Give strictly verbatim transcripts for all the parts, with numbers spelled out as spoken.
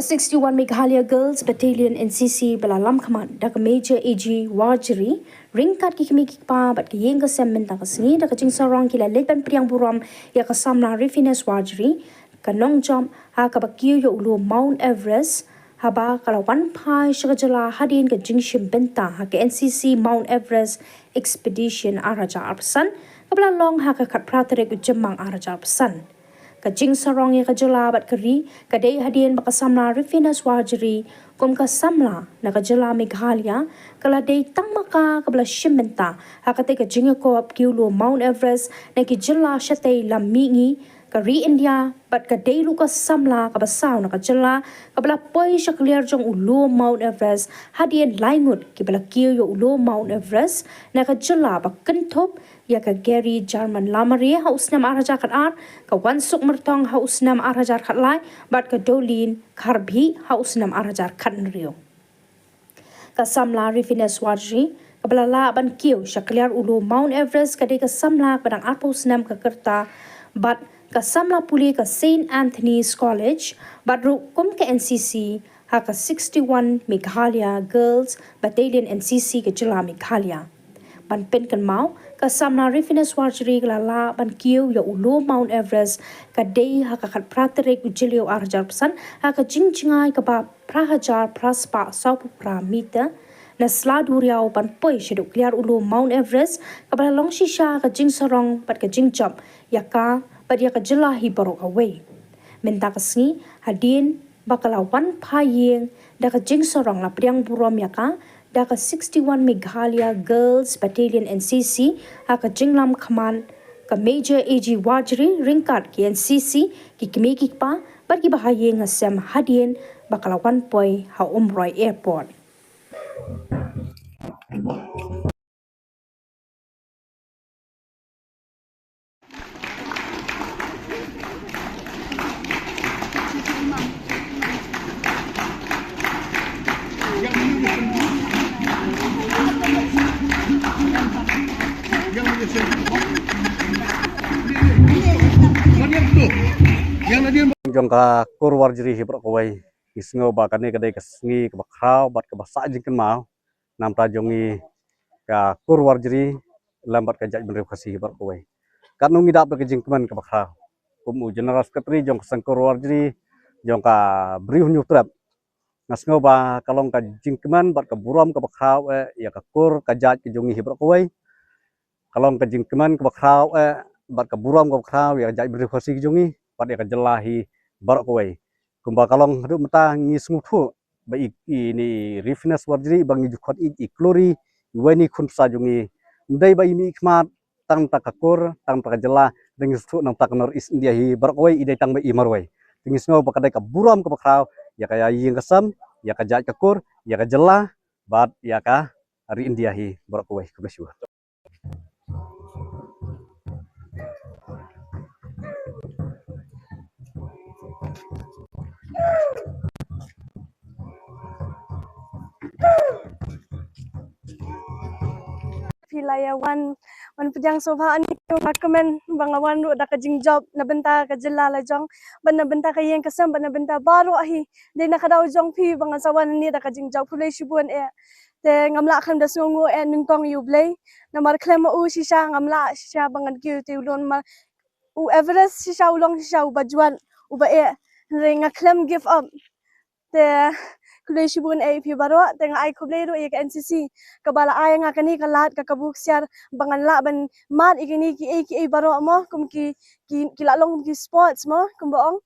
sixty-one Meghalaya Girls Battalion N C C ba la lam khmat da ka Major A G Warjri, ryngkat ki kmie ki kpa bad ki ïing ki sem mynta ka sngi, da ka jingsarong ki la leit ban pdiang burom ïa ka samla Rifiness Warjri, ka nongjop ha kaba kiew ïa u loh Mount Everest, haba ka la wan phai sha ka jylla hadien ka jingshim bynta ha ka N C C Mount Everest Expedition ar hajar arphew san, kaba la long ha ka khatphra tarik u Jymmang ar hajar arphew san. Ka jingsarong ïa ka jylla bad ka ri ka dei hadien ba ka samla Rifiness Warjri, kum ka samla na ka jylla Meghalaya, ka la dei tang ma ka kaba la shim bynta ha katei ka jingïakop kiew loh Mount Everest na ki jylla shatei lam mihngi ka ri India, bad ka dei ruh ka samla kaba saw na ka jylla kaba la poi sha kliar jong u loh Mount Everest hadien lai ngut kiba la kiew ïa u loh Mount Everest na ka jylla ba kynthup ïa ka Gary Jarman Lamare ha u snem ar hajar khatar, ka Wansuk Myrthong ha u snem ar hajar khatlai, bad ka Dolin Kharbhih ha u snem ar hajar khathynriew. Ka samla Rifiness Warjri, kaba la lah ban kiew sha kliar u loh Mount Everest, ka dei ka samla kaba dang arphew snem ka rta, bad ka samla pule ka Saint Anthony's College, bad ruh kum ka N C C ha ka sixty-one Meghalaya Girls Battalion N C C ka jylla Meghalaya. Ban pynkynmaw, ka samla Rifiness Warjri ka la lah ban kiew ïa u loh Mount Everest ka dei ha ka khatphra tarik u Jylliew ar hajar arphew san ha ka jingjngai kaba phra hajar phra spah sawphew phra meter na sla duriaw ban poi shaduh kliar u loh Mount Everest, kaba la long shisha ka jingsarong bad ka jingjop ïa ka bad ïa ka jylla hi baroh kawei. Mynta ka sngi, hadien ba ka la wan phai ïing, da ka jingsarong la pdiang burom ïa ka da ka sixty-one Meghalaya Girls Battalion N C C ha ka jinglam khmat ka Major A G Warjri, ryngkat ki N C C, ki kmie ki kpa bad ki bahaïing hasem, hadien ba ka la wan poi ha Umroi Airport. Jong ka kur Warjri hi baroh kawei, ngi sngew ba kane ka dei ka sngi kaba khraw bad kaba sah jingkynmaw namar jong ngi ka kur Warjri lem bad ka jaitbynriew Khasi hi baroh kawei. Katno ngi dap da ka jingkmen kaba khraw. Kum u General Secretary jong ka seng kur Warjri jong ka Bri u Hynñiewtrep, nga sngew ba ka long ka jingkmen bad ka burom kaba khraw eh ïa ka kur ka jait ka jong ngi hi baroh kawei. Ka long ka jingkmen kaba khraw eh bad ka burom kaba khraw ïa ka jaitbynriew Khasi ka jong ngi bad ïa ka jylla hi baroh kawei. Kumba ka long haduh mynta ngi sngewthuh ba i, i ni Rifiness Warjri ba ngi ju khot i, i klur i, i wei ni khun bsa jong ngi. Ym dei ba i mih khmat tang ta ka kur, tang ta ka jylla, da ngi sngewthuh nangta ka North East India hi baroh kawei i dei tang ba i marwei. Da ngi sngew ba ka dei ka burom kaba khraw ïa ka ïing ka sem, ïa ka jait ka kur, ïa ka jylla bad ïa ka ri India hi baroh kawei. Khublei shibun. Phi la ïa wan, wan pdiang sngewbha, ani nga kmen ba nga wan ruh da ka jingjop na bynta ka jylla la jong, bad na bynta ka ïing ka sem, bad na bynta baroh hi. Dei na ka daw jong phi ba nga sa wan hangne da ka jingjop. Khublei shibun eh. Te ngam lah khlem da sngewnguh eh nyngkong ïa U Blei. Namar khlem ma u shisha ngam lah shisha ba ngan kiew te u loh, namar u Everest shisha u long shisha uba jwat, uba eh. Hynrei nga khlem give up. Te khublei shibun eh ïa phi baroh, te nga ai khublei ruh ïa ka N C C kaba la ai nga kane ka lad ka kabu ksiar ba ngan lah ban mad ïa kine kiei kiei baroh mo, kum ki, ki, ki la long kum ki sports mo, kumba ong.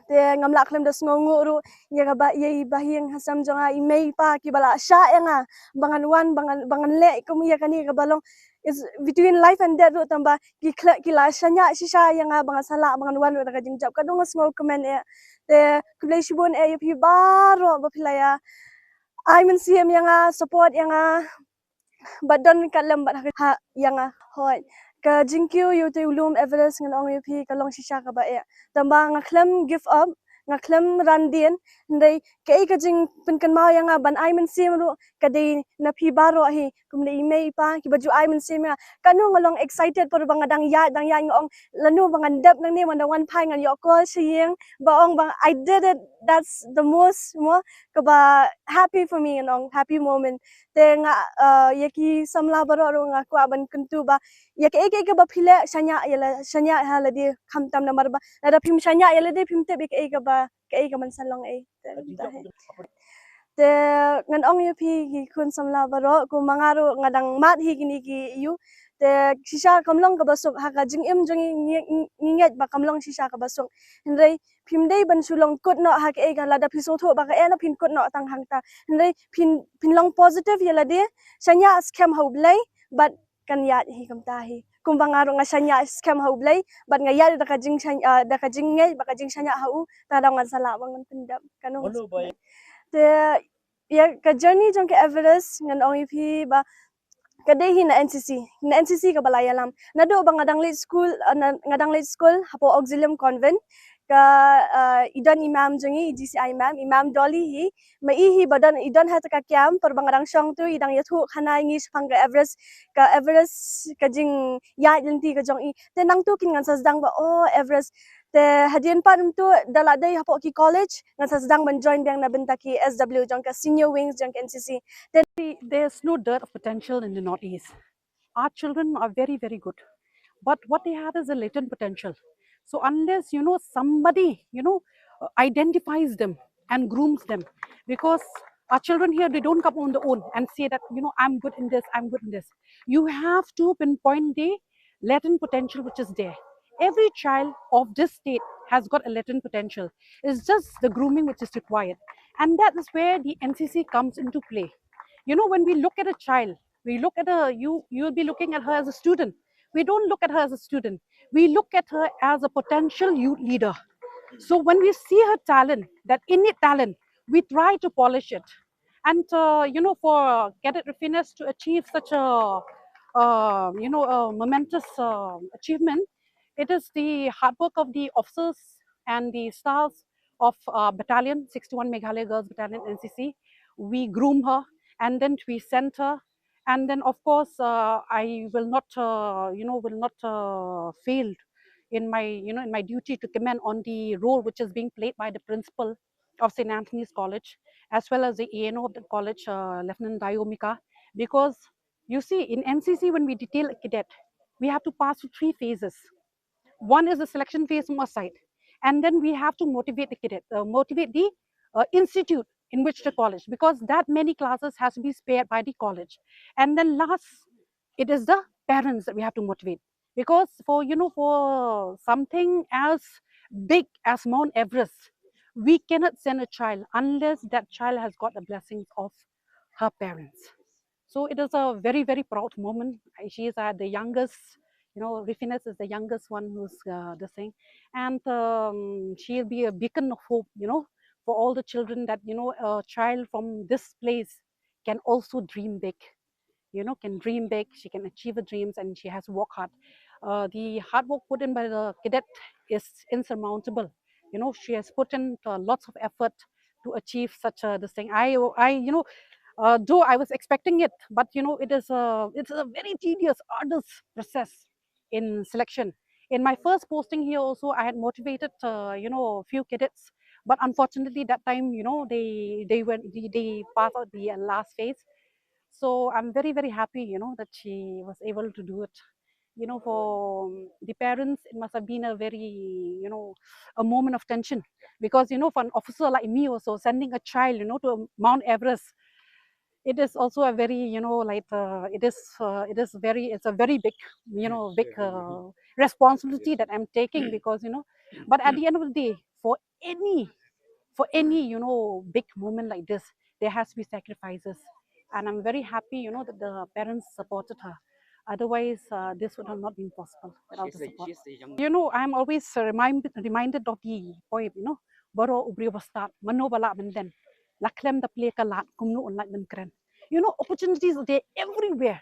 Te ngam lah khlem da sngewnguh ruh ïa kaba, ïa i bahaïing hasem jong nga, i mei i pa kiba la shah ïa nga ba ngan wan, ba ngan, ba ngan leh kum ïa kane kaba long, it's between life and death ruh, tangba ki khleh, ki la shaniah shisha ïa nga ba nga sa lah ba ngan wan ruh da ka jingjop. Ka dang nga sngewkmen eh. Te khublei shibun eh ïa phi baroh ba phi la ïa ai mynsiem ïa nga, support ïa nga, bad don ka lem bad ha, ha ïa nga. Hooid. Ka jingkiew ïa utei u lum Everest ngan ong ïa phi ka long shisha kaba eh. Tangba nga khlem give up, nga khlem ran dien, hynrei kaei ka jingpynkynmaw ïa nga ban ai mynsiem ruh ka dei na phi baroh hi, kumne i mei i pa kiba ju ai mynsiem ïa nga. Kano nga long excited por ba nga dang ïaid, dang ïaid nga ong lano ba ngan dep nangne, ngan da wan phai ngan ïoh call sha ïing ba ong ba I did it. That's the most mo kaba happy for me, ngan ong happy moment. Te nga, uh, ïa ki samla baroh ruh nga kwah ban kyntu ba ïa kaei kaei kaba phi leh shaniah ïa la, shaniah ha lade, khamtam namar ba lada phim shaniah ïa lade phim tip ïa kaei kaba, kaei ka ban sa long ei. Te, te ngan ong ïa phi ki khun samla baroh, kumba nga ruh nga dang mad hi kine ki ïa u. Te shisha kam long kaba suk ha ka jingim jong ngi, ngi, ngi ngeit ba kam long shisha kaba suk. Hynrei phim dei ban shu long kut noh ha kaei ka, lada phi sngewthuh ba kaei na phin kut noh tang hangta. Hynrei phin, phin long positive ïa lade, shaniah skhem ha U Blei, bad kan ïaid hi kumta hi. Kumba nga ruh nga shaniah skhem ha U Blei bad nga ïaid da ka jingshaniah, ah, da ka jingngeit bad ka jingshaniah ha u, ta dang ngan sa lah ba ngan pyndep. Kano. Te ïa ka journey jong ka Everest ngan ong ïa phi ba ka dei hi na N C C, na N C C kaba la ïalam. Naduh ba nga dang leit school, ah, na, nga dang leit school hapoh Auxilium Convent, ka, ah, i don i mam jong ngi, i G C I mam, i mam Dolly hi, ma i hi ba don, i don ha kata ka camp, por ba nga dang shong tu, i dang ïathuh khana ïa ngi shaphang ka Everest, ka Everest, ka jingïaid lynti ka jong i. Te nangtu kin ngan sa sdang ba, oh, Everest. Te hadien pat myntu da la dei hapoh ki college ngan sa sdang ban join biang na bynta ki S W jong ka senior wings jong ka N C C. Te there's no dearth of potential in the Northeast. Our children are very, very good. But what they have is a latent potential. So unless, you know, somebody, you know, uh, identifies them and grooms them, because our children here, they don't come on their own and say that, you know, I'm good in this, I'm good in this. You have to pinpoint the latent potential which is there. Every child of this state has got a latent potential. It's just the grooming which is required. And that is where the N C C comes into play. You know, when we look at a child, we look at a, you, you'll be looking at her as a student. We don't look at her as a student. We look at her as a potential youth leader. So when we see her talent, that innate talent, we try to polish it. And, uh, you know, for Cadet Rufiness to achieve such a, uh, you know, a momentous, uh, achievement, it is the hard work of the officers and the staff of, uh, battalion, sixty-one Meghalaya Girls Battalion, N C C. We groom her, and then we send her. And then, of course, uh, I will not, uh, you know, will not, uh, fail in my, you know, in my duty to commend on the role which is being played by the principal of Saint Anthony's College, as well as the E N O of the college, uh, Lieutenant Dayomika, because you see, in N C C, when we detail a cadet, we have to pass through three phases. One is the selection phase from our side, and then we have to motivate the cadet, uh, motivate the, uh, institute in which the college, because that many classes has to be spared by the college. And then last, it is the parents that we have to motivate, because for, you know, for something as big as Mount Everest, we cannot send a child unless that child has got the blessings of her parents. So it is a very, very proud moment. She is, uh, the youngest, you know, Rufiness is the youngest one who's, uh, this thing. And, um, she'll be a beacon of hope, you know, for all the children that, you know, a child from this place can also dream big, you know, can dream big, she can achieve her dreams, and she has to work hard. Uh, the hard work put in by the cadet is insurmountable. You know, she has put in, uh, lots of effort to achieve such a, this thing. I, I, you know, uh, though I was expecting it, but, you know, it is a, it's a very tedious, arduous process in selection. In my first posting here also, I had motivated, uh, you know, few cadets, but unfortunately that time, you know, they, they went, they, they passed out the, uh, last phase. So I'm very, very happy, you know, that she was able to do it. You know, for, um, the parents, it must have been a very, you know, a moment of tension, because, you know, for an officer like me also, sending a child, you know, to Mount Everest, it is also a very, you know, like, uh, it is, uh, it is very, it's a very big, you know, big, uh, responsibility that I'm taking, because, you know, but at the end of the day, for any, for any, you know, big moment like this, there has to be sacrifices. And I'm very happy, you know, that the parents supported her. Otherwise, uh, this would have not been possible without the support. You know, I'm always, uh, remind, reminded of the poem, you know, Baroh u briew ba stad, mano ba lah ban len. La khlem da plie ka lad, kumno un lah ban kren. You know, opportunities are there everywhere.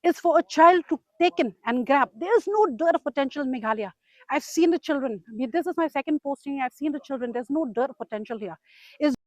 Is for a child to take in and grab. There is no dearth of potential in Meghalaya. I've seen the children. I mean, this is my second posting. I've seen the children. There's no dirt potential here. Is